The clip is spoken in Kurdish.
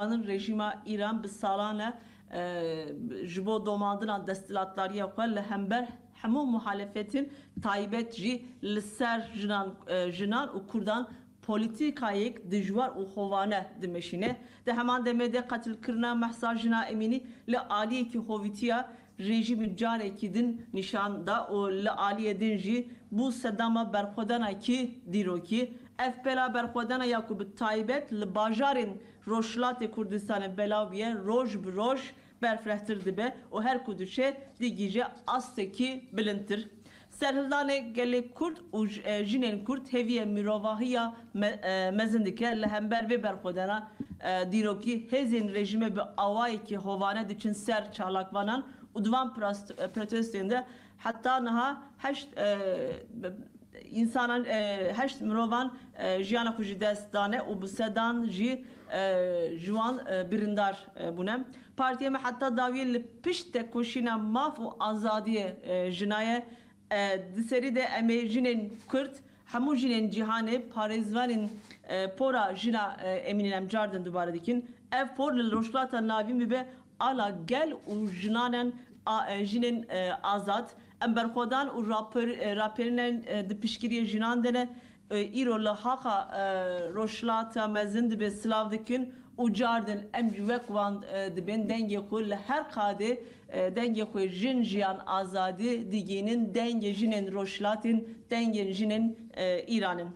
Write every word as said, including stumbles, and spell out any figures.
Rejîma Îran bi salan e, e, ji bo domandina desthilatdariya xwe li hember hemû muhalefetên taybet jî li ser jinan, e, jinan û kurdan polîtîkayek dijwar û xovane dimeşîne. Di heman demê de qetilkirina Mehsa Jina Emînî li aliyekî hovîtiya rejîmê carekî din nîşan da û li aliyê din jî bû sedama berxwedanekî dîrokî. Ev pela berxwedana ya ku bi taybet li bajarên Rojhilatê Kurdistanê belav bûye, roj bi roj berfirehtir dibe û her ku diçe digihîje astekî bilindtir. Serhildanê gelê Kurd û j-, e, jinên Kurd hêviye mirovahiya me-, e, mezin dike. Li hember vê berxwedana, e, dîrokî hêzên rejîmê bi awayekî hovane diçin ser çalakvanan û di van prast-, e, protestên de heta niha heşt, e, b-, însanan, e, heşt mirovan, e, jiyana xwe ji dest dane û bi sedan jî, e, ji wan, e, birîndar, e, bûne. Partiyê me heta dawiyê li pişt tekoşîna maf û azadiyê, e, jina ye. E, di serî de em ê jinên Kurd, hemû jinên cîhanê parêzvanên, e, pora jina, e, Emînî em cardin dubare dikin. Ev por li Rojhilata Navîn bibe ala gel û jinanen a, e, jinên, e, azad. Em berxwedan û raper-, e, raperînen, e, di piştgiriyê jinan de ne. E, îro li haqa, e, Rojhilata Mezin dibe silav dikin û cardin em jî wek wan, e, dibin dengê xwe li her qadê, e, dengê xwe jin, jiyan, azadî digihînin, dengê jinên Rojhilatê, dengên jinên, e, Îranê.